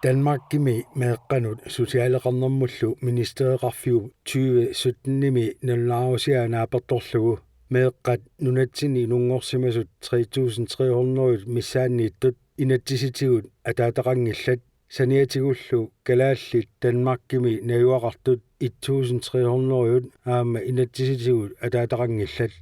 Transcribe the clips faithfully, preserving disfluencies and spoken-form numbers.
Danmarkimi meeqqanut socialeqarnermullu ministereqarfiup tyve syttenimi nalunaarusiaa naapertorlugu meeqqat nunatsinni inunngorsimasut tre tusind tre hundrede missaanniittut inatsisitigut ataataqanngillat, saniatigullu kalaallit Danmarkimi najugaqartut et tusind tre hundrede aamma inatsisitigut ataataqanngillat.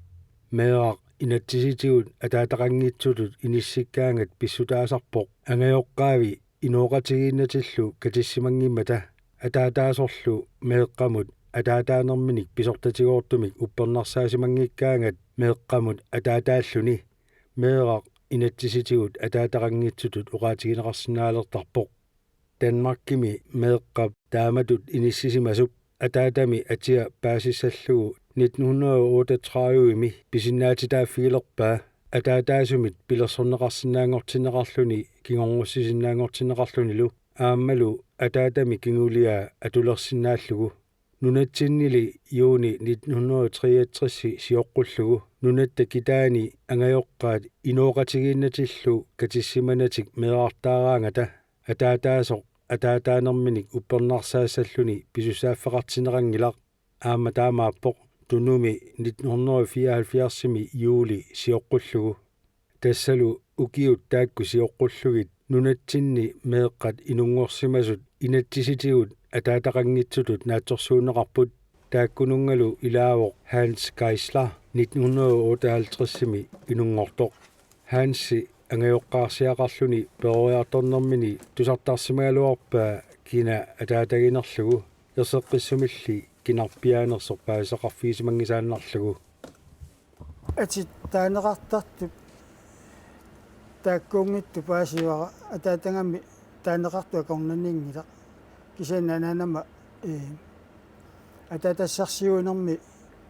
Meeraq inatsisitigut ataataqanngitsutut inissikkaangat pissutaasarpoq angajoqqaavi inooqatigiinnatillu katissimanngimmata, ataataasorlu meeqqamut ataataanerminik pisortatigoortumik uppernarsaasimanngigaangat meeqqamut ataataalluni. Meeraq inatsisitigut ataataqanngitsutut oqaatigineqarsinnaalertarpoq. Danmarkimi meeqqap taamatut inissisimasup ataatami atia paasissallugu nitten hundrede og otteogtredive pisinnaatitaaffigilerpaa, ataataasumit pilersorneqarsinnaanngortinneqarluni kingornussisinnaanngortinneqarlunilu aammalu ataatami kinguliaa atulersinnaallugu. Nunatsinnili juuni nitten hundrede og treogtres sioqqullugu nunatta kitaani angajoqqaat inooqatigiinnatillu katissimanatik meerartaaraangata ataataasoq ataataanerminik uppernarsaassalluni pisussaaffeqartinneqanngilaq. Aamma taamaappoq Tunumi nitten hundrede og fireoghalvfjerdsimi juuli sioqqullugu. Tassalu ukiut taakku sioqqullugit nunatsinni meeqqat inunngorsimasut inatsisitigut ataataqanngitsutut naatsorsuunneqarput. Taakkununngalu ilaavoq Hans Geisler nitten hundrede og otteoghalvtredsimi inunngortoq. Hansi angajoqqaarsiaqarluni peroriartornermini tusartarsimagaluarpaa kina ataataginerlugu, erseqqissumilli kinarpiaanersoq paasisaqarfigisimanngisaannarlugu. Atit taaneqartartut taakkuunngitsut paasivara, ataatagami taaneqartoq akornanniinngilaq. Kisianni anaanama, ee, ataatassarsiuinermi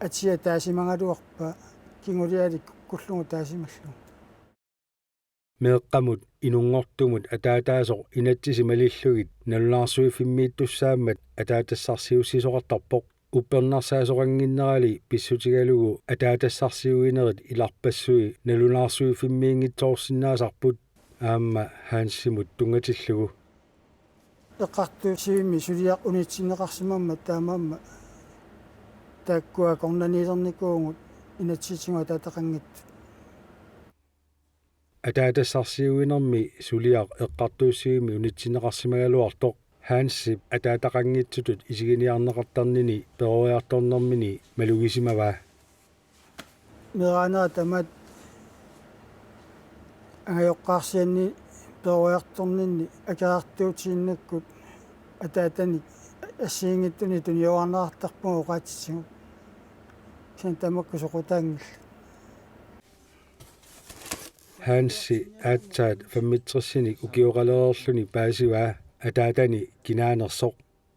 atia taasimagaluarpaa kinguliaali kukkullugu taasimallugu. Meeqqamut inunngortumut ataataasoq inatsisit malillugit nalunaarsuiffimmiittussaammat ataatassarsiussisoqartarpoq. Uppernarsaasoqannginnerali pissutigalugu ataatassarsiuinerit ilarpassui nalunaarsuiffimmiinngitsoorsinnaasarput, aamma Hansimut tunngatillugu. Eqqartuussivimmi suliaq unitsinneqarsimammat taamaammat taakkua akornanniilernikuuvugut inatsisitigut ataataqanngitsut. Ataatassarsiuinermi suliaq eqqartuussivimmi unitsinneqarsimagaluartoq Hansip ataataqanngitsutut isiginiarneqartarnini peroriartornermini malugisimavaa. Meeraanera tamaat angajoqqaarsianni peroriartorninni akerartuutiinnakkut ataatanik assigiinngitsunik tuniorarneqartarpugut oqaatsitigut. Kisianni tamakku soqutaanngillat. Hansi aatsaat femogtresinik ukioqalereerluni paasivaa ataatani kinaanersoq.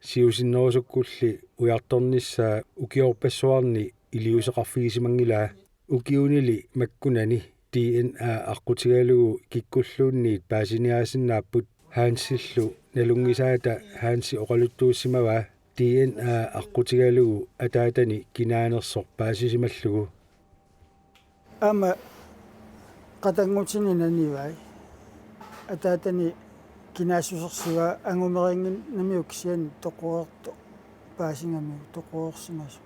Siusinnerusukkulli ujartornissaa ukiorpassuarni iliuuseqarfigisimanngilaa. Ukiunili makkunani D N A aqqutigalugu kikkulluunniit paasiniaasinnaapput. Hansillu nalunngisaata Hansi oqaluttuussimavaa D N A aqqutigalugu ataatani kinaanersoq paasisimallugu. Aamma qatanngutini nanivai. Ataatani kinaassusersivaa angumerinnginnamiuk kisianni toqoreertoq paasigamiuk toqoreersimasoq.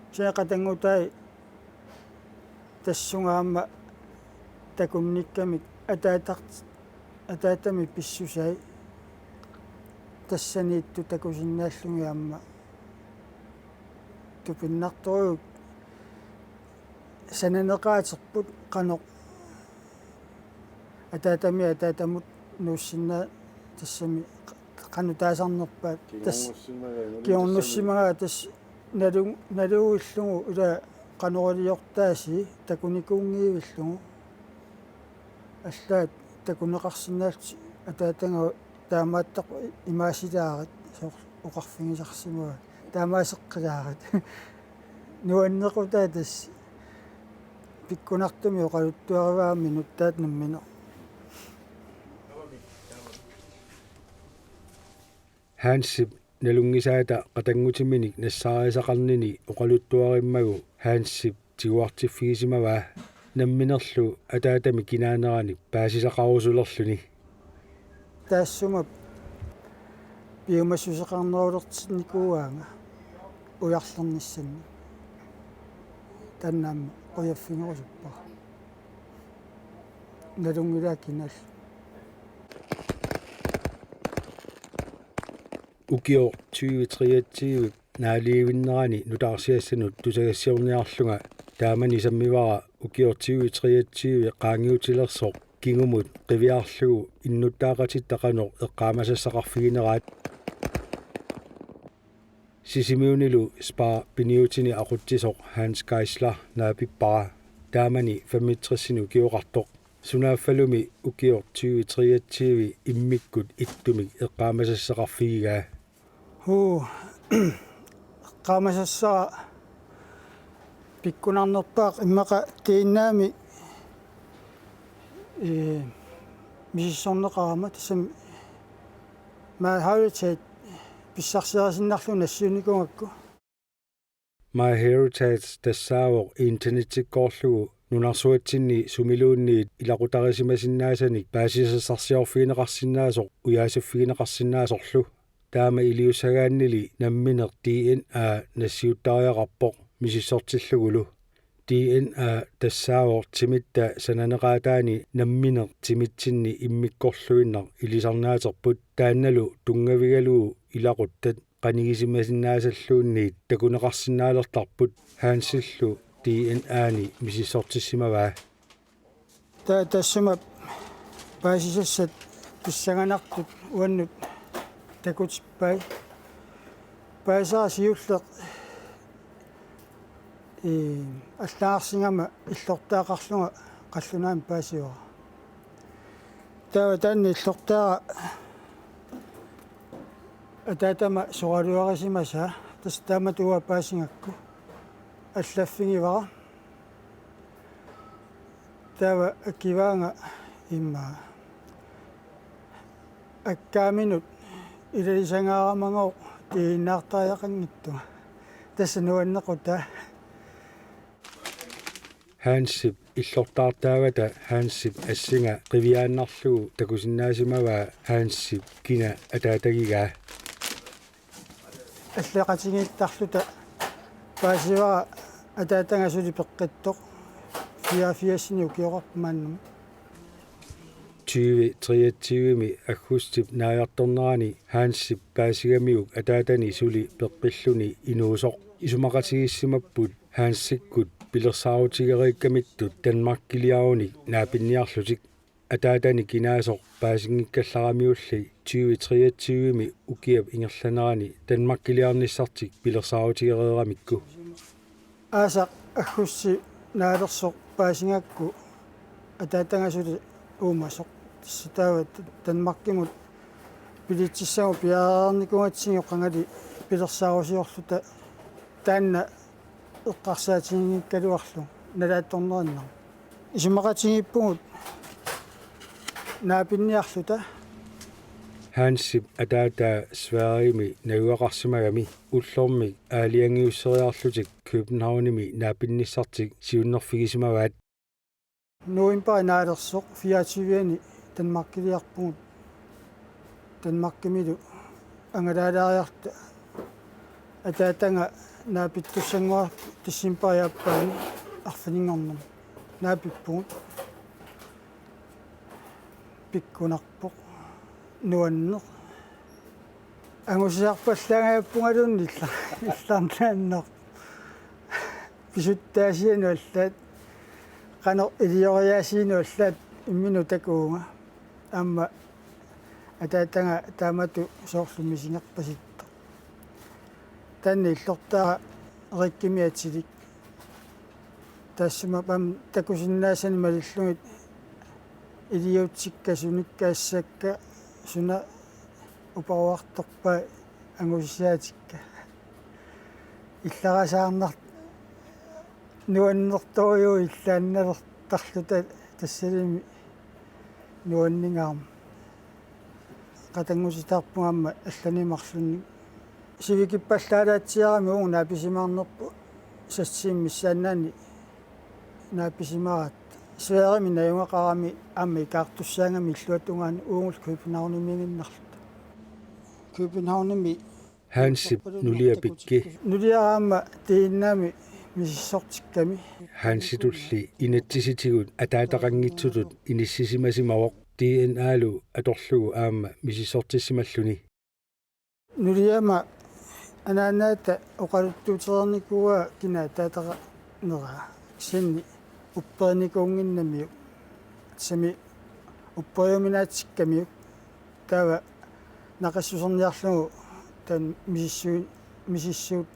Kisianni qatanngutai tassunga aamma takunnikkamik ataatart-, ataatami pissusai tassaniittut takusinnaallugit aamma tupinnartorujuk sananeqaaterput qanoq ataatami ataatamut nuussinnaa tassami qanoq taasarnerpaat. Tassa kingornussimagaa, kingornussimagaa tassa nalu-, naluillugu ila qanoq iliortaasi takunikuunngivillugu. Allaat takuneqarsinnaallutik ataataga taamaattarput imaasilaarit soorlu oqarfigisarsimavaat. Taamaaseqqilaarit. Nuannequtaa tassa pikkunartumik oqaluttuarivaa minuttaat nammineq. Hansip nalunngisaata qatanngutiminik nassaarisaqarnini oqaluttuarimmagu Hansip tiguartiffigisimavaa namminerlu ataatami kinaaneranik paasisaqarusulerluni. Taassuma piumassuseqarnerulertinnikuuaanga ujarlernissannik. Taanna aamma qujaffigerusuppara. Nalunngilara kinalu. Ukioq tyve treogtyve naaliivinnerani nutaarsiassanut tusagassiorniarlunga taamani sammivara ukioq tyve treogtyve qaangiutilersoq kingumut qiviarlugu innuttaaqatitta qanoq eqqaamasassaqarfigineraat. Sisimiunilu Spar Piniutini aqutsisoq Hans Geisler naapippara. Taamani femogtresini ukioqartoq. Sunaaffalumi ukioq tyve treogtyve immikkut ittumik eqqaamasassaqarfigigaa. Huu, eqqaamasassara pikkunarnerpaaq immaqa D N A-mi, ee, misissorneqarama tassami MyHeritage pissarsiarisinnarlugu nassiunikuugakku. MyHeritage tassaavoq internettikkoorlugu nunarsuatsinni sumiluunniit ilaqutarisimasinnaasanik paasisassarsiorfigineqarsinnaasoq ujaasiffigineqarsinnaasorlu. Taama iliussagaannili nammineq D N A nassiuttariaqarpoq misissortillugulu. D N A tassaavoq timitta sananeqaataani nammineq timitsinni immikkorluinnaq ilisarnaaterput, taannalu tunngavigalugu ilaquttat qanigisimasinnaasalluunniit takuneqarsinnaalertarput. Hansillu D N A-ni misissortissimavaa. Ta-, tassuma paasisassat pissanganartut uannut takutippai. Paasisara siulleq, ee, allagarsigama illortaaqarlunga qallunaamik paasivara. Taava taanna illortaara ataatama soraluarisimasaa, tassa taamatut uanga paasigakku, allaffigivara. Taava akivaanga immaqa akkaaminut ilalisangaaramagooq tiiinnaartariaqanngitsunga. Tassa nuannequtaa. Hansip illortaartaavata Hansip assinga qiviaannarlugu takusinnaasimavaa Hansip kina ataatagigaa. Alleqatigiittarluta paasivara ataataga suli peqqittoq fireogfirsini ukioqarpoq maannamut. Tyve treogtyvemi aggustip naajartornerani Hansip paasigamiuk ataatani suli peqqilluni inuusoq. Isumaqatigiissimapput Hansikkut pilersaarutigereekkamittut Danmarkiliarunik naapinniarlutik. Ataatani kinaasoq paasinngikkallaramiulli tyve treogtyvemi ukiap ingerlanerani Danmarkiliarnissartik pilersaarutigereeramikku. Aasaq aggustip naalersoq paasigakku ataataga suli uumasoq. Tassa taava Danmarkimut bilitsissagut piareernikuugatsigit qangali pilersaarusiorluta taanna eqqarsaatiginngikkaluarlugu nalaatsornerinnarmut. Isumaqatigiippugut naapinniarluta. Hansip ataataa Sverigemi najugaqarsimagami ullormik aalajangiusseriarlutik Københavnimi naapinnissartik siunnerfigisimavaat. Novembarip naalersoq fireogtyve-ani Danmarkiliarpugut. Danmarkimilu angalaalaariarluta ataataga naapittussanngoraarput decembarip aappaani arfininngornermi. Naapippugut. Pikkunarpoq. Nuanneq. Angusisarpallaangajappungaluunniit illa-, illarnaannarpoq. Pisuttaasianut allaat, qanoq ilioriaasiinut allaat imminut takuunga. Aamma ataataga taamatut soorlu misigerpasittoq. Taanna illortaara Erikimik atilik. Taassuma aamma takusinnaasani malillugit iliuutsikka sunikka assakka suna uparuartorpai angusisaatikka. Illarasaarnartoq nuannertorujuuvoq illaannalertarluta tassalumi nuanningaarmat. Qatanngutitaarpunga aamma allani marlunnik. Sivikippallaalatsiarami uunga naapisimaarnerput sassiimmi missaannaani naapisimaraat. Sverigemi najugaqarami aamma ikaartussaagami illuatungaani uunga Københavnimiiginnarluta. Københavnimi Hansip nulia Pikki. Nuliara aamma D N A-mi misissortikkami. Hansitulli inatsisitigut ataataqanngitsutut inissisimasimavoq D N A-lu atorlugu aamma misissortissimalluni. Nuliama anaanaata oqaluttuutereernikuuaa kina ataataqarneraa. Kisianni upperinikuunnginnamiuk. Tassami upperiuminaatsikkamiuk. Taava naqissuserniarlugu taanna misissuit, misissuit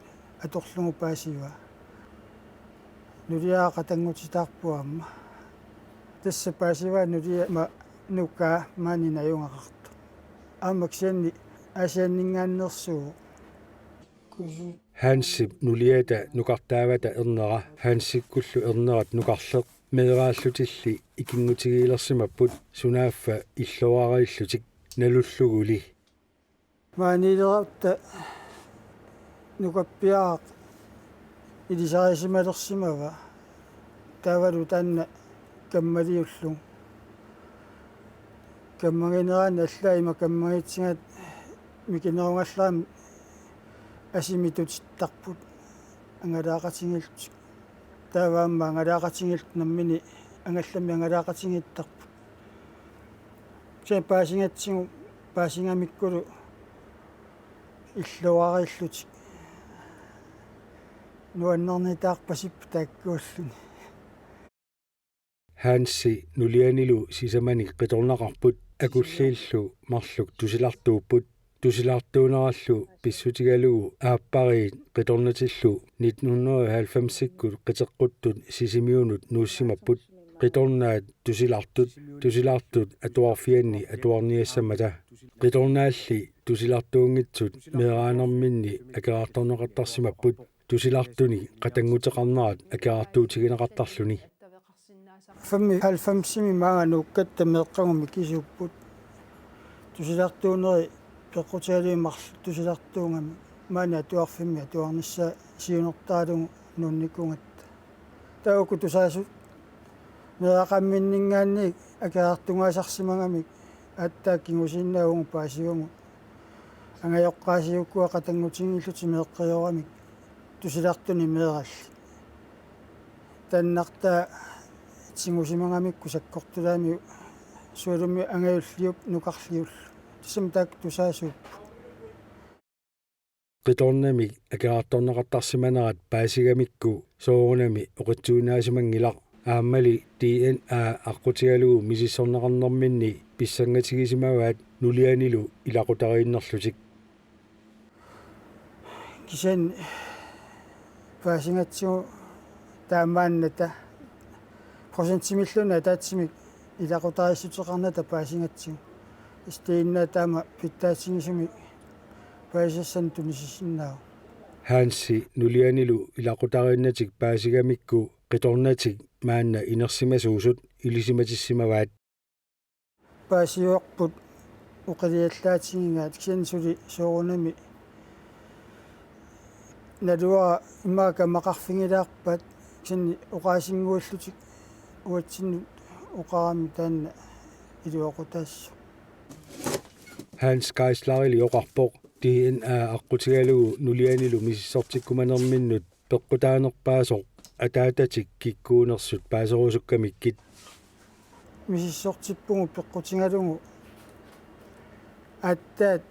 atorlugu paasivaa. Nuliara qatanngutitaarpoq aamma. Tassa paasivaa nuliama nukaa maani najugaqartoq. Aamma kisianni Aasianninngaanneersuuvoq. Hansip nuliata nukartaavata ernera, Hansikkullu ernerat nukarleq, meeraallutilli ikinngutigiilersimapput sunaaffa illuariillutik nalulluguli. Maaniilerutta nukappiaraq ilisarisimalersimavaa. Taavalu taanna kammaliullugu. Kammagineraanni allaat ima kammagitsigaat mikinerugallarami asimitutittarput angalaaqatigiillutik. Taava aamma angalaaqatigiillutik nammineq angallammi angalaaqatigiittarput. Kisianni paasigatsigu paasigamikkulu illuariillutik nuannernittaarpasipput taakkuulluni. Hansi nulianilu sisamanik qitornaqarput akulliillu marluk tusilartuupput. Tusilartuunerallu pissutigalugu aappariit qitornatillu nitten hundrede og halvfemsikkut qiteqquttut Sisimiunut nuussimapput. Qitornaat tusilartut, tusilartut atuarfianni atuarniassammata. Qitornaalli tusilartuunngitsut meeraanerminni akerartorneqartarsimapput. Tusilartunik qatannguteqarnerat akerartuutigineqartarluni. Femoghalvfemsimi maanga nuukkatta meeqqagut mikisuupput. Tusilartuuneri peqqutigalugit marluk tusilartuugamik maani atuarfimmi atuarnissaa siunertaralugu nuunnikuugatta. Taava uku tusaasut meeraqamminninngaanniit akerartugaasarsimagamik aatsaat kingusinnaat uagut paasivagut. Angajoqqaasiukkua qatanngutigiillutik meeqqerioramik tusilartunik meeraallit. Taannartaa tigusimagamikku sakkortulaamik sualummik angajulliup nukarliullu. Tassami taakku tusaasuupput. Qitornamik akerartorneqartarsimanerat paasigamikku soorunami oqitsuinnaasimanngilaq. Aammali D N A aqqutigalugu misissorneqarnerminni pissangatigisimavaat nulianilu ilaqutariinnerlutik. Kisianni paasigatsigu taamaannata procentimilluunniit ataatsimik ilaqutariissuteqarnata paasigatsigu. Istiinna taama pitsaatigisumik paasisassanik tunisisinnaavoq. Hansi nulianilu ilaqutariinnatik paasigamikku qitornatik maanna inersimasuusut ilisimatissimavaat. Paasivarput oqiliallaatigigaat kisianni suli soorunami naluara immaqa kamaqarfigilaarpat kisianni oqaasinnguillutik uatsinnut oqarami taanna iluaqutaassaaq. Hans Geislerili oqarpoq D N A aqqutigalugu nulianilu misissortikkumanerminnut peqqutaanerpaasoq ataatatik kikkuunersut paaserusukkamikkit. Misissortippugut peqqutigalugu aatsaat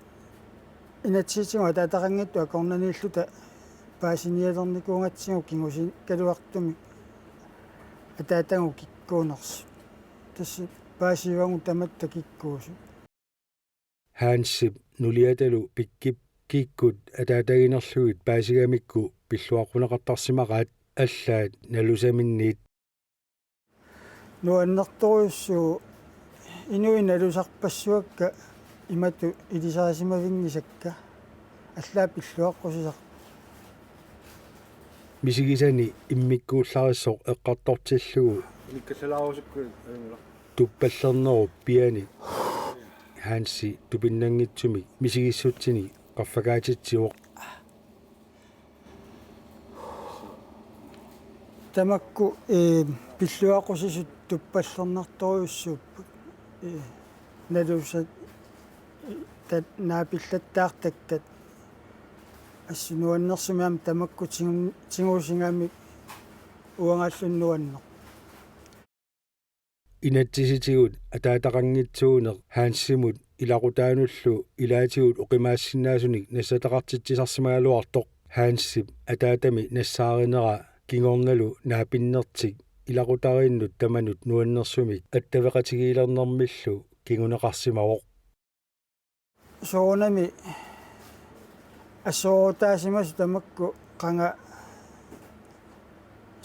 inatsisitigut ataataqanngitsut akornanniilluta paasinialernikuugatsigu kingusikkaluartumik ataatagut kikkuunersut. Tassa paasivagut tamatta kikkuusut. Hansip nuliatalu Pikkip kikkut ataataginerlugit paasigamikku pilluaqquneqartarsimaqaat allaat nalusaminniit. Nuannertorujussuuvoq inuit nalusarpassuakka imatut ilisarisimavinngisakka allaat pilluaqqusisarput. Misigisani immikkuullarissoq eqqartortillugu Ilikkallalaarusukkut ajunngilaq. Tuppallernerup pianik Hansi tupinnanngitsumik misigissutsinik qaffakaatitsivoq. Tamakku, ee, pilluaqqusisut Tuppallernartorujussuupput. Ee, nalusat, ee, tat-, naapillattaartakkat. Assut nuannersumik aamma tamakku tigu-, tigusigamik uangaalluni nuanneq. Inatsisitigut ataataqanngitsuuneq Hansimut ilaqutaanullu ilaatigut oqimaassinnaasunik nassataqartitsisarsimagaluartoq. Hansip ataatami nassaarinera kingornalu naapinnertik ilaqutariinnut tamanut nuannersumik attaveqatigiilernermillu kinguneqarsimavoq. Soorunami assorutaasimasut tamakku qanga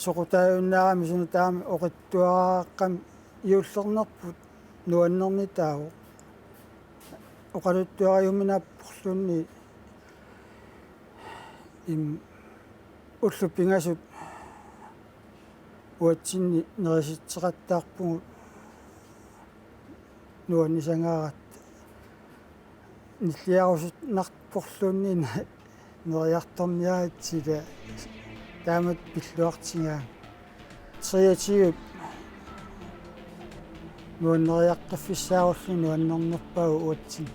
soqutaajunnaarami suna taama oqitsuaraaqqami juullernerput nuannernitaavoq. Oqaluttuariuminaapporluunniit im-, ullut pingasut uatsinni nerisitseqattaarpugut nuannisangaaratta. Nilliarusunnarporluunniit neriartorniaratsigu taamatut pilluartigaanga. Treogtyve nuanneriaqqiffissaarullugu nuannernerpaavoq uatsinni.